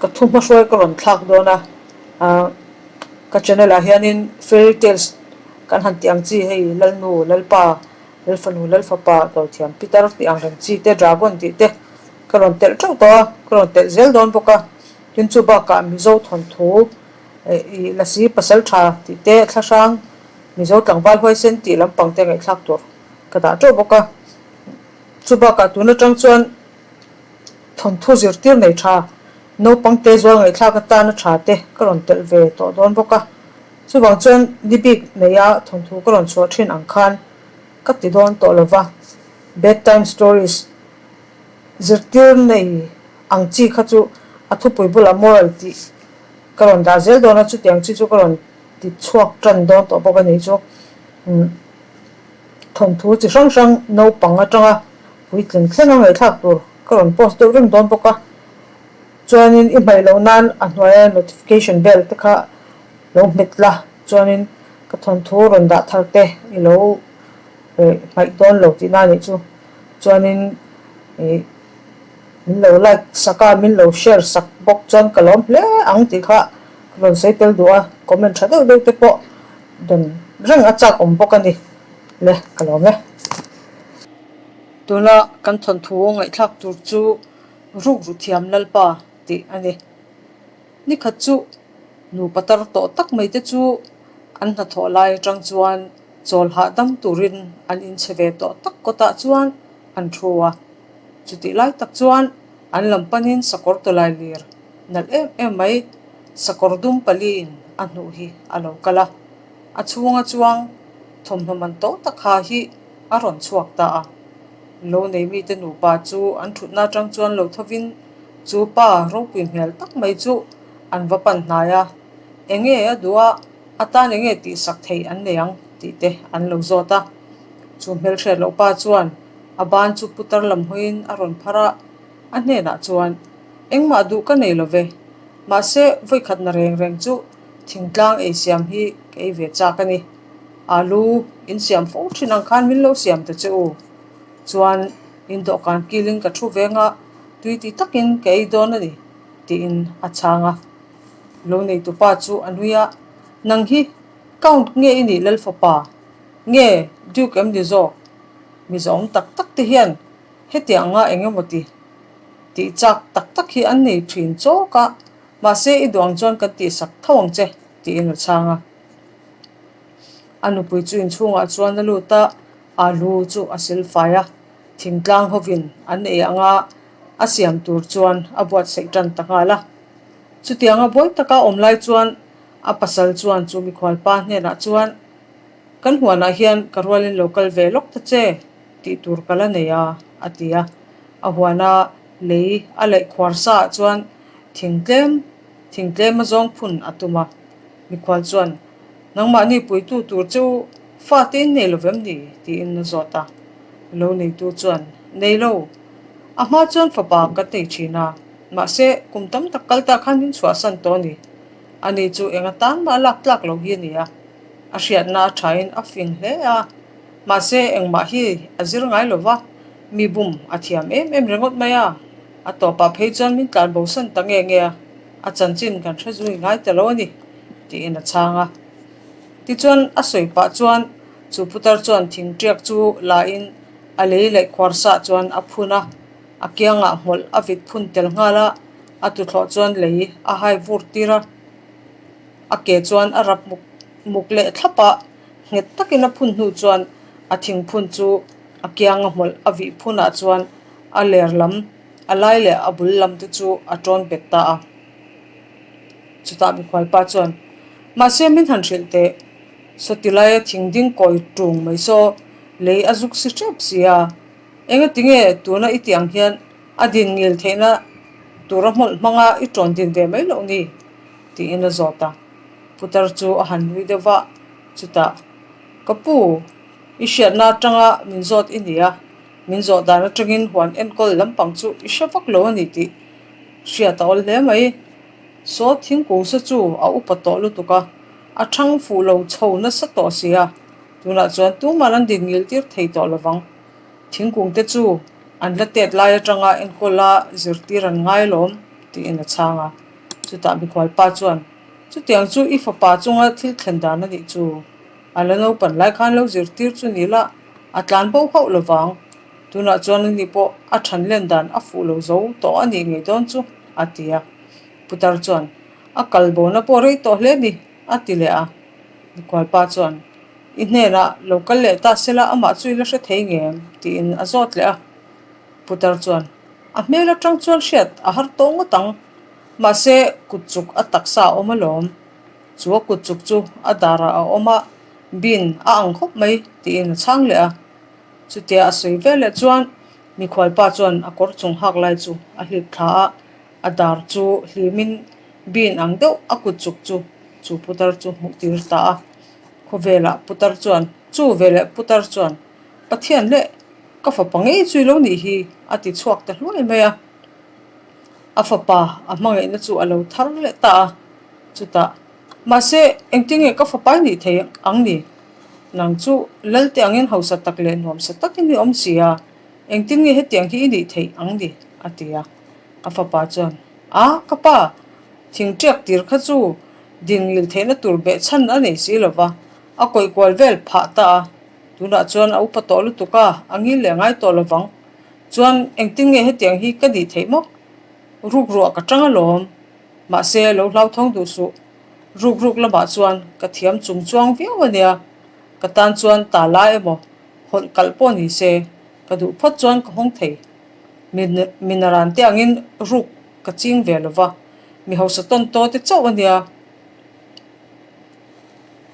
Ka thu hmahruai ka rawn thlak dawn a, ah ka channel ah hianin fairy tales kan han tih ang chi hei Lalnu, Lalpa, Lalfanu, Lalfapa, Dawithiam Pitar tih ang reng chi te, Dragon tih te ka rawn telh teuh tawh a, ka rawn telh zel dawn bawk a. Tin chu bakah Mizo thawnthu ih Lasi Pasal Tha tih te, Thlahrang Mizo Tlangval Huaisen tih lampang te ngaihthlak tur ka dah teuh bawk a. Chu bakah tun atang chuan thawnthu zirtir nei tha, naupang te zual ngaihthlak atana tha te ka rawn telh ve tawh dawn bawk a. Chuvang chuan ni bik neia thawnthu ka rawn chhuah thin ang khan ka ti dawn tawh lo va, Bedtime stories zirtir nei ang chi kha chu a thupui bulah moral tih ka rawn dah zel dawn a, chutiang chi chu ka rawn ti chhuak tan dawn tawh bawk a ni chu. Thawnthu chi hrang hrang naupang atanga puitling thlenga ngaihthlak tur ka rawn post deuh reng dawn bawk a, chuanin i hmaih loh nan a hnuaia notification bell te kha lo hmet la, chuanin ka thawnthu rawn dah thar te i lo hmaih dawn lo tihna a nih chu, chuanin ih min lo like sak a, min lo share sak bawk chuan ka lawm hle ang tih kha ka rawn sawi tel duh a, comment tha deuh deuh te pawh dawn reng a chak awm bawk a ni le ka lawm e. Tuna kan thawnthu ngaihthlak tur chu Rukru Thiam Lalpa tih a ni. Nikhat chu nupa tar tawh tak mai te chu an hnathawh lai atang chuan chawl hahdam turin an inchhe ve tawh tak kawtah chuan an thu a. Chutih lai tak chuan an lam panin sakawr tawlai lir nalh em em mai sakawr dum paliin a hnuh hi a lo kal a. A chhunga chuang thawmhnaw man tawh tak ha hi a rawn chhuak ta a. Lo nei mite nupa chu an thutna atang chuan lo thovin chu pa ropui hmel tak mai chu an va pan hnai a, Enge a duh a, a tan enge tihsak thei an nei ang tih te an lo zawt a. Chu hmelhriat loh pa chuan a ban chu putar lam hawiin a rawn phar a, a hnenah chuan, Engmah duh ka nei lo ve, mahse vawikhatna reng reng chu thingtlang ei siam hi ka ei ve chak a ni. Alu in siam fo thin ang khan min lo siam ta che u. Chuan in dawhkan kilin ka thu veng a, tui ti takin ka ei dawn a ni, tiin a chhang a. Lo neitupa chu a nui a, Nang hi Count nge i nih Lalfapa? Nge Duke em ni zawk? Mi zawng tak tak te hian hetianga eng emaw ti tih chak tak tak hi an nei thin chawk a, mahse i duang chuan kan tihsak tho ang che, tiin a chhang a. A nupui chu inchhungah chuan a lut a, alu chu a sil fai a, thingtlang hovin an ei anga a siam tur chuan a buatsaih tan ta nghal a. Chutianga buai taka awm lai chuan a pasal chuan chu mikhualpa hnenah chuan, Kan huanah hian ka rualin lo kal ve lawk ta che tih tur ka la nei a, a ti a. A huana lei a laih khuar saah chuan thing tlem thing tlem a zawng phun a tum a. Mikhual chuan, Nangmahni puitu tur chu fate in nei lo vem ni? tiin a zawt a. Lo neitu chuan, Nei lo. A hma chuan fapa ka nei thin a, mahse kum tam tak kal ta khan min chhuahsan tawh a ni. Ani chu eng atan mah lak tlak lo hi a ni a. A hriatna a thain a fing hle a, mahse engmah hi a zir ngai lo va, mi bum a thiam em em ringawt mai a. A tawpah phei chuan min tlan bosan ta nge nge a, a chanchin kan hre zui ngai ta lo a ni. Tiin a chhang a. Tichuan a sawi pah chuan chu putar chuan thing tiak chu la in a lei leh khuar sah chuan a phun a, a kiangah hmawlh a vit phun tel nghal a, a tuthlawh chuan lei a hai vur tir a, a ke chuan a rap muk muk leh thlap a, nghet takin a phun hnu chuan a thing phun chu a kianga hmawlh a vih phunah chuan a ler lam, a lai leh a bul lam te chu a tawn bet ta a. Chutah mikhualpa chuan, Mahse min han hrilh teh, sawti laia thing ding kawi ṭung mai saw lei a zuk si hrep si a, engati nge tuna i tih ang hian a din ngil theihna tura hmawlh hmanga i ṭawn din ve mai loh ni? tiin a zawt a. Putar chu a han nui deuh va, chutah, Ka pu, i hriatna aṭanga min zawt i ni a, min zawh dan aṭangin huan enkawl lampang chu i hre vak lo a ni tih Hriat a awl hle mai. Saw thingkung sa chu a upa tawh lutuk a, a thang fuh lo chho nasa tawh si a, tunah chuan tumah an din ngil tir thei tawh lovang. Thingkung te chu an la tet lai atanga enkawl a zirtir an ngai lawm, tiin a chhang a. Chutah mikhualpa chuan, Chutiang chu i fapa chunga thil thlen dan a nih chu. A la naupan lai khan lo zirtir chu ni la, a tlan bo hauh lo vang. Tunah chuan ani pawh a than len dan a fuh lo zo tawh a nih ngei dawn chu, a ti a. Putar chuan, A kal bona pawh rei tawh hle ni, a ti leh a. Mikhualpa chuan, I hnenah lo kal leh ta sela amah chu i la hre thei ngem? tiin a zawt leh a. Putar chuan, A hmel atang chuan hriat a har tawh ngawt ang. Mahse, kut chuk a taksa a awm alawm. Chu a kut chuk chu a darah a awm a, bin a ang khawp mai, tiin a chhang leh a. Chutia a sawi vel leh chuan mikhualpa chuan a kawr chung hak lai chu a hlip thla a, a dar chu hlimin bin ang deuh a kut chuk chu chu putar chu hmuh tir ta a. Khawvelah putar chuan, Chu veleh putar chuan, Pathian leh ka fapa ngei chu i lo nih hi, a ti chhuak ta hluai mai a. A fapa a hmangaihna chu a lo thar leh ta a, chutah, Mahse, engtinge ka fapa i nih thei ang ni? Nang chu Lalte angin hausa tak leh nuamsa takin i awm si a, engtin nge hetiang hi i nih theih ang ni? a ti a. A fapa chuan, A, ka pa, thing ṭiak tir kha chu din ngil theihna tur behchhan a nei si lo va, a kawih kual vel phah ta a, tunah chuan a upa tawh lutuk a, a ngil leh ngai tawh lo vang. Chuan engtin nge hetiang hi ka nih theih maw? Rukruah ka ṭang alawm. Mahse, lo hlauthawng duh suh. Ruk ruk lamah chuan ka thiam chung chuang viau a nia. Ka tan chuan ta la emaw, hawlh kalh pawh ni se, ka duh phawt chuan ka hawng thei. Minaran te angin ruk ka ching ve lo va, mi hausa tawn taw te chauh a nia.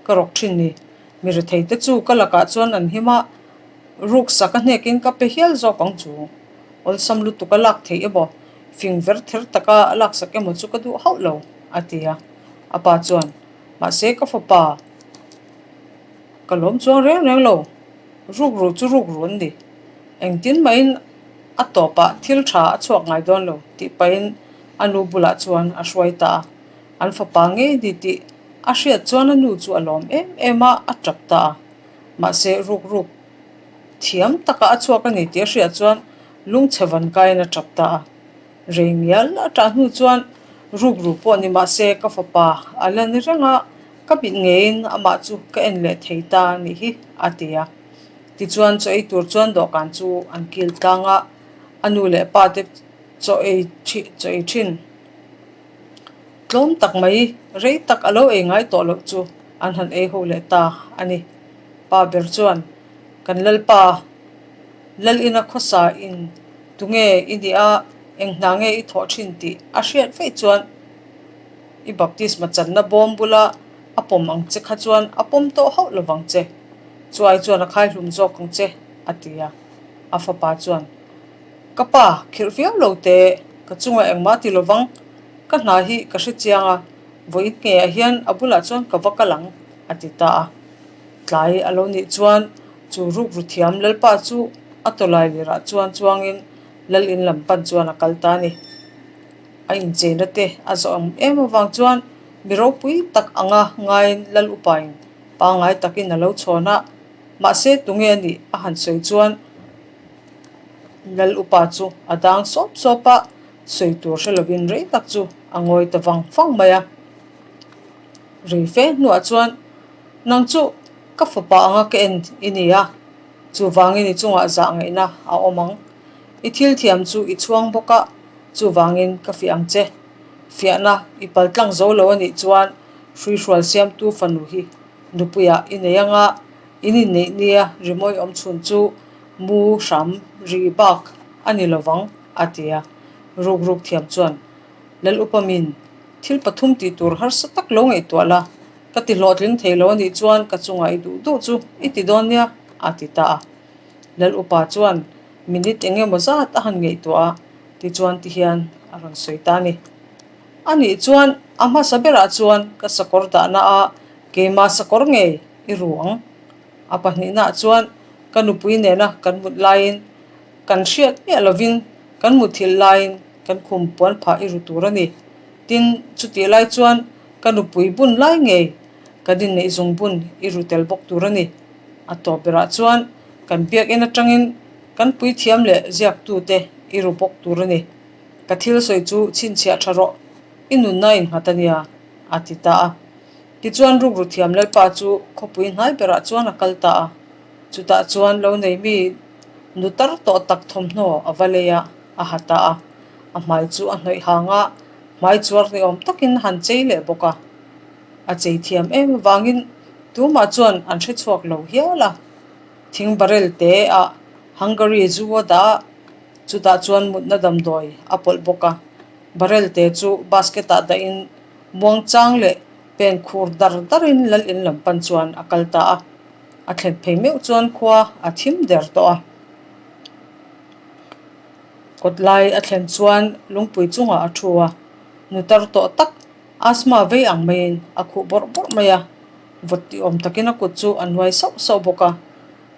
Ka rawk thin ni. Mi rethei te chu ka lakah chuan an him a, ruk sak a hnekin ka pe hial zawk ang chu. Awlsam lutuk a lak theih emaw, Fing ver ther taka a laksak emaw chu ka duh hauh lo, a ti a. A pa chuan, Mahse ka fapa, ka lawm chuang reng reng lo, rukru chu rukru an ni. Engtin mahin a tawpah thil tha a chhuak ngai dawn lo, tih pahin a nu bulah chuan a hruai ta a. An fapa ngei ni tih a hriat chuan a nu chu a lawm em em a, a tap ta a. Mahse rukruk thiam taka a chhuak a ni tih a hriat chuan Lungchhe van kaiin a tap ta a. Rei ngial a tah hnu chuan rukru pawh ni mah se ka fapa a la ni reng a, ka mit ngeiin amah chu ka en leh thei ta a nih hi, a ti a. Tichuan chaw ei tur chuan dawhkan chu an kil tlang a, a nu leh pa te chaw ei chaw ei thin. Tlawm tak mai, rei tak a lo ei ngai tawh loh chu an han ei ho leh ta a ni. Pa ber chuan, Kan Lalpa, Lal ina khawsa in tunge i nih a, eng hna nge i thawh thin tih a hriat veih chuan i baptisma channa bawm bula a pawm ang che kha chuan a pawm tawh hauh lo vang che. Chuai chuan a khaihlum zawk ang che, a ti a. A fapa chuan, Ka pa, khirh viau lo teh, ka chungah engmah ti lo vang, ka hna hi ka hre chiang a, vawiin ngeiah hian a bulah chuan ka va kal ang, a ti ta a. Tlai a lo nih chuan chu rukru thiam Lalpa chu a tawlai lirah chuan chuangin Lal in lam pan chuan a kal ta a ni. A incheina te a zawh em avang chuan mi ropui tak anga ngaiin Lal upain pangngai takin a lo chhawn a, mahse tunge a nih a han sawi chuan Lal upa chu a dang sawp sawp a, sawi tur hre lovin rei tak chu a ngawi ta vang vang mai a. Rei fe hnuah chuan Nang chu ka fapa anga ka en i ni a, chuvangin i chungah zah ngaihna a awm ang. I thil thiam chu i chhuang bawk a, chuvangin ka fiah ang che. Fiahna i pal tlang zo lo a nih chuan hruihrual siamtu fanu hi nupuiah i nei anga in inneih nia rimawi awm chhun chu mu hram ri bak a ni lovang, a ti a. Ruk ruk thiam chuan Lal Upamin thil pathum tih tur harsa tak lo ngaihtuah la, Ka ti hlawhtling thei lo a nih chuan ka chungah i duh duh chu i ti dawn nia, a ti ta a. Lal upa chuan minute eng emaw zat a han ngaihtuah a, tichuan ti hian a rawn sawi ta a ni. A nih chuan a hmasa berah chuan ka sakawr dahna a keimah sakawr ngei i ru ang. A pahnihnaah chuan ka nupui nena kan mut laiin kan hriat miah lovin kan muthilh laiin kan khum puan phah i ru tur a ni. Tin, chutih lai chuan ka nupui bun lai ngei kan inneih zung bun i ru tel bawk tur a ni. A tawp berah chuan kan biakinn atangin kan puithiam leh ziaktute i ru bawk tur a ni. Ka thil sawi chu chhinchhiah tha rawh. I nunna a innghat a nia, a ti ta a. Tichuan rukru thiam Lalpa chu khawpui hnai berah chuan a kal ta a. Chutah chuan lo nei mi nu tar tawh tak thawmhnaw a va lei a, a ha ta a. A hmai chu a hnawih hang a, hmai chuar ni awm takin a han chei leh bawk a. A chei thiam em avangin tumah chuan an hre chhuak lo hial a. Thing barrel te ah Hungary zu a dah a, chutah chuan mutna damdawi a pawlh bawk a. Barrel te chu basket ah dahin muangchang leh pen khur dar darin lal in lam pan chuan a kal ta a. A thlen phei meuh chuan khua a thim der tawh a. Kawt lai a thlen chuan lungpui chungah a thu a, nu tar tawh tak asthma vei ang maiin a khuh bawrh bawrh mai a, vawt ti awm takin a kut chu a nuai sauh sauh bawk a.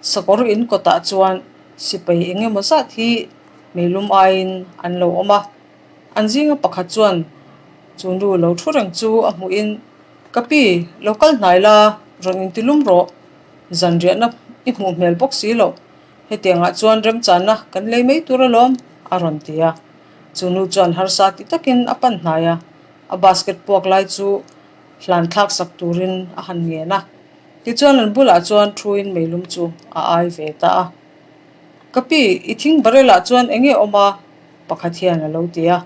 Sakawr in kawtah chuan sipai eng emaw zat hi meilum aiin an lo awm a, an zinga pakhat chuan chu nu lo thu reng chu a hmuhin, Ka pi, lo kal hnai la, rawn intilum rawh, zanriahna i hmuh hmel bawk si loh. Hetiangah chuan remchanna kan lei mai tur alawm, a rawn ti a. Chu nu chuan harsa ti takin a pan hnai a, a basket puak lai chu hlan thlak sak turin a han ngen a. Tichuan an bulah chuan thuin meilum chu a ai ve ta a. Ka pi, i thing barrel ah chuan eng nge awm a? Pakhat hian a lo ti a.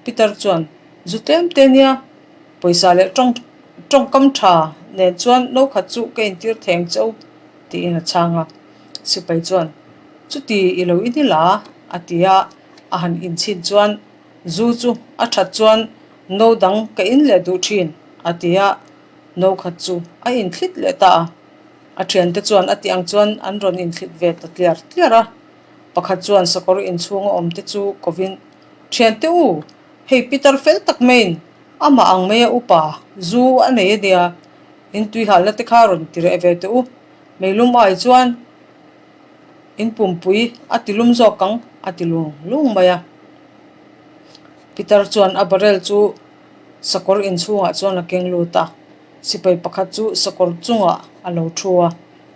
Peter chuan, Zu tlem te nia, pawisa leh tawng tawngkam tha nen chuan no khat chu ka intir theng cheu, tiin a chhang a. Sipai chuan, Chuti i lo in ila? a ti a, a han inchhin chuan, Zu chu a that chuan no dang ka in leh duh thin, a ti a, no khat chu a inthlit leh ta a. A thiante chuan a tih ang chuan an rawn inthlit ve ta tliar tliar a. Pakhat chuan sakawr inchhunga awm te chu kovin, Thiante u, hei Peter fel tak maiin amah ang maia upa zu a nei a nia, in tuihalna te kha rawn ti reh ve teh u. Meilum ai chuan in pumpui a ti lum zawk ang a ti lung lung mai a. Peter chuan a barrel chu sakawr inchhungah chuan a keng lut a, sipai pakhat chu sakawr chungah a lo thu a,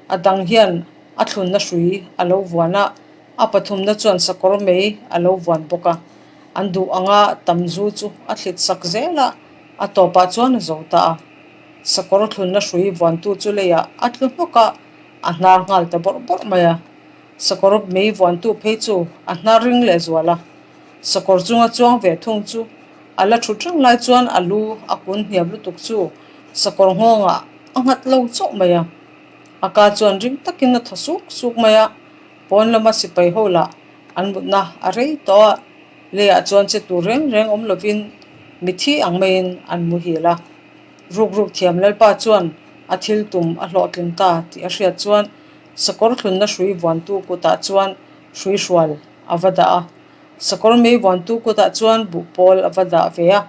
a dang hian a thlunna hrui a lo vuan a, a pathumna chuan sakawr mei a lo vuan bawk a, an duh anga tam zu chu a thlit sak zel a, a tawpah chuan a zo ta a. Sakawr thlunna hrui vuantu chu leiah a tlu hnawk a, a hnar nghal ta bawrh bawrh mai a. Sakawr mei vuantu phei chu a hnar ring leh zual a. Sakawr chunga chuang ve thung chu a la thut reng lai chuan a lu a kun hniam lutuk chu sakawr nghawngah a nghat lo chauh mai a. A ka chuan ring takin a thaw suk suk mai a, pawn lama sipai ho lah an mutna a rei tawh a, leiah chuan che tur reng reng awm lovin mithi ang maiin an muhil a. Ruk ruk thiam Lalpa chuan a thil tum a hlawhtling ta tih a hriat chuan sakawr thlunna hrui vuantu kutah chuan hrui hrual a va dah a, sakawr mei vuantu kutah chuan buh pawl a va dah ve a.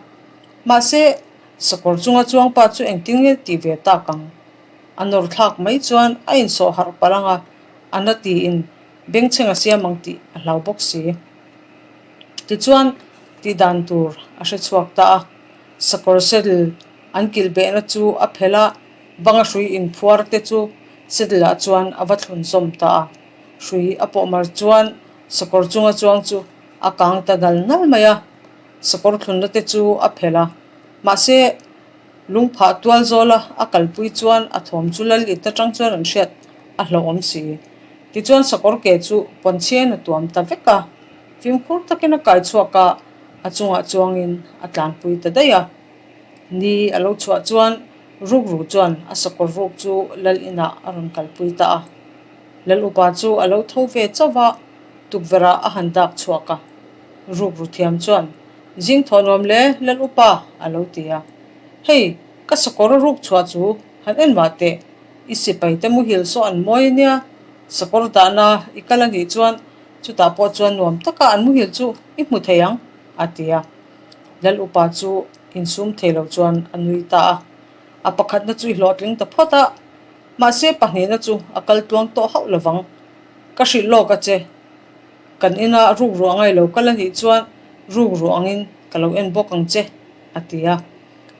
Mahse, sakawr chunga chuangpa chu engtin nge tih ve tak ang? A nawr thlak mai chuan a insawh harh palh ang a, a na tiin bengchheng a siam ang tih a hlau bawk si. Tichuan, tih dan tur a hre chhuak ta a. Sakawr saddle an kilh behna chu a phelh a, banga hrui inphuar te chu saddle ah chuan a va thlun zawm ta a. Hrui a pawh mar chuan sakawr chunga chuang chu a kang ta nal nal mai a, sakawr thlunna te chu a phelh a. Mahse, lungphah tual zawla a kalpui chuan a thawm chu lal it atang chuan an hriat a hlauhawm si. Tichuan sakawr ke chu pawnchhiain a tuam ta vek a. Fimkhur takin a kai chhuak a, a chungah chuangin a tlanpui ta daih a. Ni a lo chhuah chuan rukru chuan a sakawr ruk chu lal inah a rawn kalpui ta a. Lal upa chu a lo tho ve chauh a, tukverhah a han dak chhuak a. Rukru thiam chuan, Zing thawh nuam le, lal upa, a lo ti a. Hei, ka sakawr ruk chhuah chu han en mah teh, i sipaite muhil saw an mawi a nia, sakawr dahna i kal a nih chuan Chutah pawh chuan nuam taka an muhil chu i hmu thei ang, a ti a. Lal upa chu insum thei lo chuan a nui ta a. A pakhatna chu i hlawhtling ta phawt a, mahse pahnihna chu a kal tluang tawh hauh lo vang. Ka hrilh lawk a che. Kan ina ruk ruah angai lo kal a nih chuan ruk ruah angin ka lo en bawk ang che, a ti a.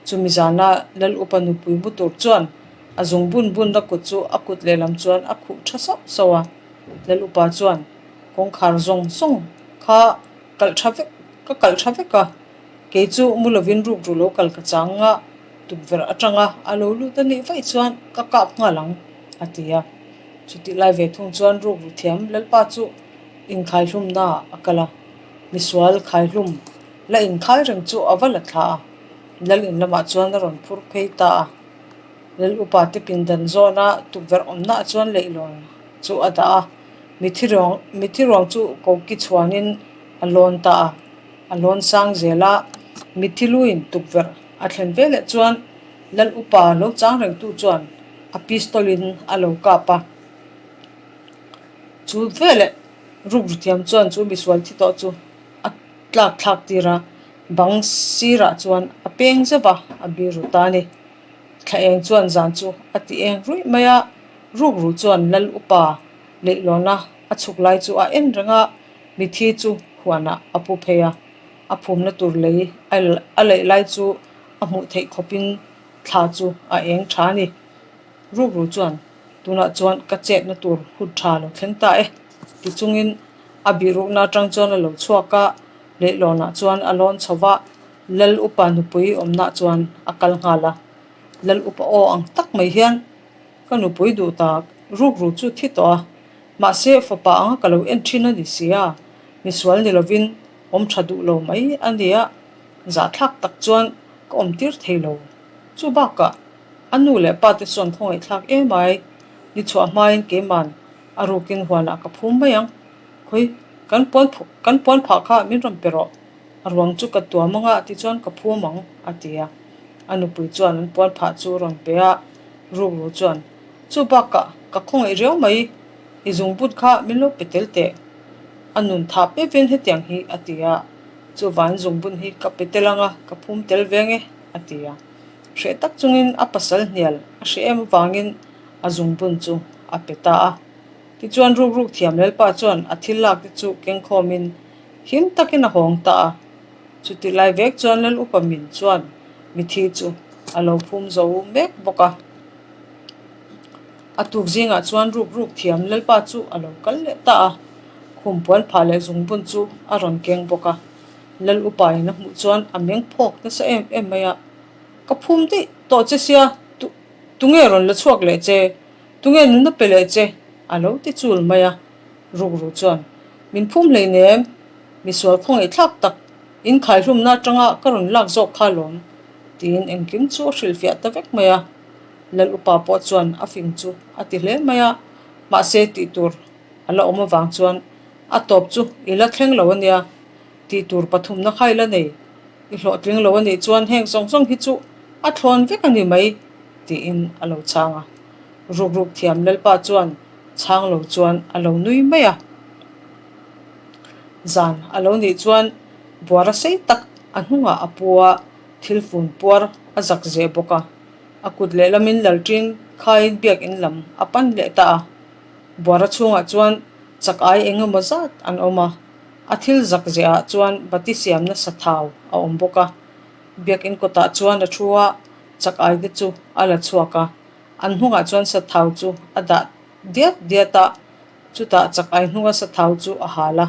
Chumi zana Lal upa nupui mu tur chuan a zung bun bunna kut chu a kut lehlam chuan a khuh tha sauh sauh a. Lal upa chuan kawngkhar zawng zawng kha kalh tha vek ka kalh tha vek a. Kei chu mu lovin rukru lo kal ka chang a, tukverh atanga a lo lut a nih vaih chuan ka kap nghal ang, a ti a. Chutih lai ve thung chuan rukru thiam Lalpa chu inkhaihlumnaah a kal a, misual khaihlum la inkhai reng chu a va la thla a, Lal in lamah chuan a rawn phur phei ta a. Lal upa te pindan zawna tukverh awmnaah chuan leihlawn chu a dah a, mithi ruang mithi ruang chu koki chhuanin a lawn ta a. A lawn sang zel a, mithi luin tukverh a thlen veleh chuan Lal upa lo chang rengtu chuan a pistol in a lo kap a. Chu veleh rukru thiam chuan chu misual thi tawh chu a tlak thlak tir a, bang sirah chuan a peng zeuh a, a biru ta a ni. Thla eng chuan zan chu a ti eng ruih mai a, rukru chuan Lal upa leihlawna a chhuk lai chu a en reng a, mithi chu huanah a pu phei a, a phumna tur lei a leih lai chu a hmuh theih khawpin thla chu a eng tha a ni. Rukru chuan tunah chuan ka chetna tur hun tha lo thleng ta e ti chungin a bihrukna atang chuan a lo chhuak a, leihlawnah chuan a lawn chho va, Lal upa nupui awmnah chuan a kal nghal a. Lal upa aw ang tak mai hian ka nupui duh tak rukru chu thi tawh a, mahse fapa anga ka lo en thin a ni si a, misual ni lovin awm tha duh lo mai a nia, zahthlak tak chuan ka awm tir thei lo. Chu bakah a nu leh pa te chuan khawngaihthlak em ai, ni chhuah hmain keiman a rukin huanah ka phum mai ang. Khawi, kan puan kan puan phah kha min rawn pe rawh, a ruang chu ka tuam anga tichuan ka phum ang, a ti a. A nupui chuan an puan phah chu a rawn pe a, rukru chuan, Chu bakah ka khawngaih riau mai, i zungbut kha min lo pe tel teh. A nun thap evin hetiang hi, a ti a. Chuvain zungbun hi ka pe tel anga ka phum tel veng e, a ti a. Hreh tak chungin a pasal hnial a hreh em avangin a zungbun chu a pe ta a. Tichuan rukruk thiam Lalpa chuan a thil lak te chu kengkhawmin him takin a hawng ta a. Chutih lai vek chuan Lal upa min chuan mithi chu a lo phum zo mek bawk a. A tuk zingah chuan rukruk thiam Lalpa chu a lo kal leh ta a. Khum puan phah leh zungbun chu a rawn keng bawk a. Lal upa in a hmuh chuan a meng phawk nasa em em mai a, Ka phum daih tawh che sia, tu tunge rawn la chhuak leh che? Tunge nuna pe leh che? a lo ti chul mai a. Rukru chuan, Min phum hleinem, misual khawngaih thlak tak, in khaihlumna atanga ka rawn lak zawk kha alawm, tiin engkim chu a hrilhfiah ta vek mai a. Lal upa pawh chuan a fing chu a ti hle mai a, mahse tih tur a la awm avang chuan a tawp chu i la thleng lo a nia, tih tur pathumna kha i la nei, i hlawhtling lo a nih chuan heng zawng zawng hi chu a thlawn vek a ni mai, tiin a lo chhang a. Rukruk thiam Lalpa chuan chhang lo chuan a lo nui mai a. Zan a lo nih chuan buara sei tak a hnungah a pu a, thil fun puar a zak zeh bawk a. A kut lehlamin Lalṭin khaiin biakin lam a pan leh ta a. Buara chhungah chuan chak ai eng emaw zat an awm a, a thil zak zehah chuan bati siamna sathau a awm bawk a. Biakin kawtah chuan a thu a, chak ai te chu a la chhuak a, an hnungah chuan sathau chu a dah diat diat a, chutah chak ai hnunga sathau chu a hal a,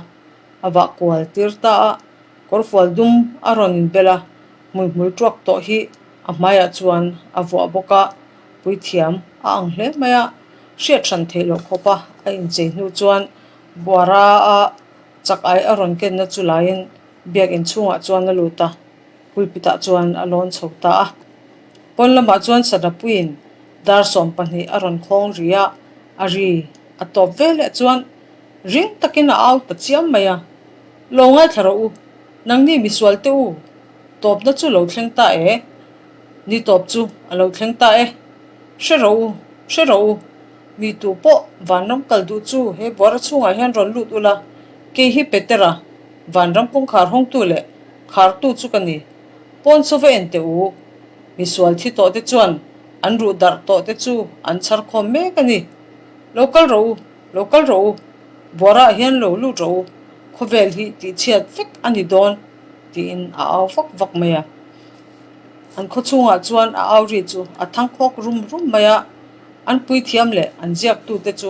a vah kual tir ta a, kawrfual dum a rawn inbel a, hmuihmul tuak tawh hi a hmaiah chuan a vuah bawk a, puithiam a ang hle mai a. Hriat hran theih loh khawpa a inchei hnu chuan Buara a chak ai a rawn kenna chu laiin biakin chhungah chuan a lut a, pulpit ah chuan a lawn chho ta a. Pawn lamah chuan Sadapuiin dar 12 a rawn khawng ri a, a ri a tawp veleh chuan ring takin a au ta chiam mai a, Lo ngaithla rawh u, nangni misual te u, tawpna chu lo thleng ta e, ni tawp chu a lo thleng ta e, hre rawh u. Hre rawh u, mi tu pawh vanram kal duh chu he buara chhungah hian rawn lut ula, kei hi Petera, vanram kawngkhar hawngtu leh khartu chu ka ni. Pawn chu va en teh u, misual thi tawh te chuan an ruh darh tawh te chu an chhar khawm mek a ni. Lo kal rawh u, lo kal rawh u, buara ah hian lo lut rawh u, khawvel hi tihchhiat vek a ni dawn, tiin a au vak vak mai a. An khaw chhungah chuan a au ri chu a thang khawk rum rum mai a, an puithiam leh an ziaktute chu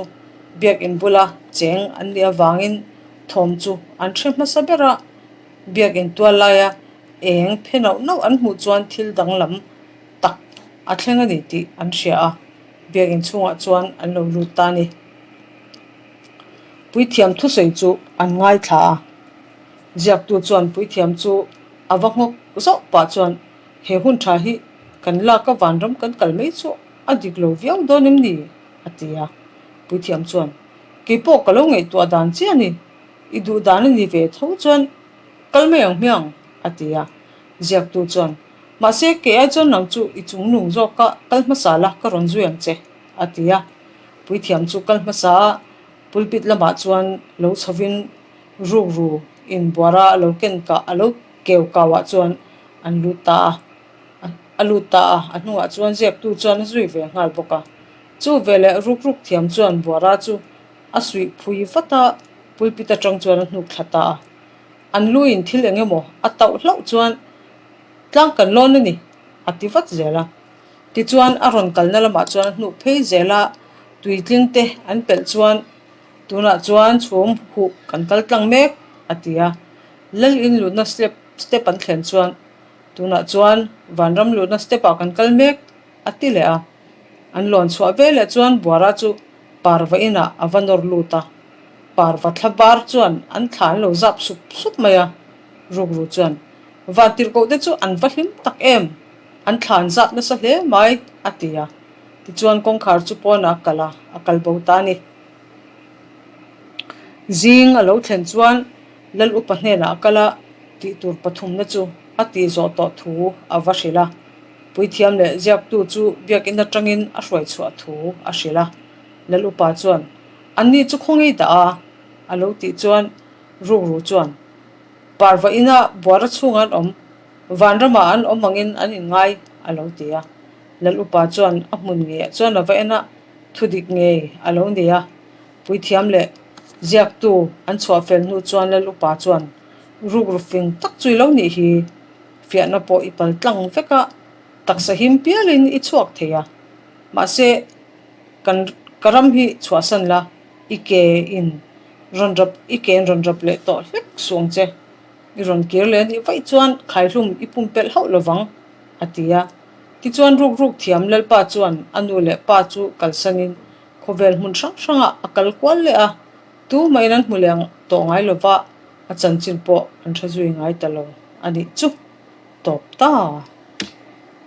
biakin bula cheng an nih avangin thawm chu an hre hmasa ber a. Biakin tual laia Eng phe nauh nauh an hmuh chuan thil danglam tak a thleng a ni tih an hria a, biakinn chhungah chuan an lo lut ta a ni. Puithiam thusawi chu an ngaithla a, ziaktu chuan puithiam chu a va nghawk zauh pah chuan he hun tha hi kan lak a vanram kan kal mai chu a dik lo viau dawn em ni? a ti a, puithiam chuan keipawh ka lo ngaihtuah dan chiah a ni, i duh dan a ni ve tho chuan Kal mai ang hmiang, a ti a. Ziaktu chuan, Mahse, kei ai chuan nang chu i chung nung zawk a, kal hmasa la, ka rawn zui ang che, a ti a. Puithiam chu kal hmasa a, pulpit lamah chuan lo chhovin rukru inbuara a lo ken kah a lo keu kauah chuan an lut ta a. A lut ta a, a hnungah chuan ziaktu chuan a zui ve nghal bawk a. Chu veleh rukruk thiam chuan buara chu a suih phui vat a, pulpit atang chuan a hnuk thla ta a. An luin thil eng emaw a tauh hlauh chuan tlang kan lawn a ni, a ti vat zel a. Tichuan a rawn kalna lamah chuan a hnuh phei zel a, tuitling te an pelh chuan tunah chuan chhum huh kan kal tlang mek, a ti a. Lal in luhna step step an thlen chuan tunah chuan vanram luhna step ah kan kal mek, a ti leh a. An lawn chhuah veleh chuan Buara chu parva inah a va nawr lut a. Parva thla var chuan an thla an lo zap sup sup mai a, rukru chuan Vantirhkoh te chu an va hlim tak em, an thla an zap nasa hle mai, a ti a. Tichuan kawngkhar chu pawnah a kal a, a kal bo ta a ni. Zing a lo thlen chuan Lal upa hnenah a kal a, tih tur pathumna chu a tih zawh tawh thu a va hrilh a. Puithiam leh ziaktu chu biakinn atangin a hruai chhuah thu a hrilh a. Lal upa chuan Anni chu khawngaih dah a, a lo tih chuan rukru chuan Parva ina buara chhungah an awm, vanramah an awm angin an inngai, a lo ti a. Lal upa chuan a hmun ngeiah chuan a va en a, thudik ngei a lo ni a. Puithiam leh ziaktu an chhuah fel hnu chuan Lal upa chuan rukru fing tak chu i lo nih hi, fiahna pawh i pal tlang vek a, taksa him pialin i chhuak thei a, mahse, Kan ka ram hi chhuahsan la, i ke in rawn rap i ke in rawn rap leh tawh hlek suh ang che. I rawn kir leh anih vaih chuan khaihlum i pumpelh hauh lovang, a ti a. Tichuan ruk ruk thiam Lalpa chuan a nu leh pa chu kalsanin khawvel hmun hrang hrangah a kal kual leh a, tumahin an hmu leh tawh ngai lova, a chanchin pawh an hre zui ngai ta lo a nih chu. Tawp ta.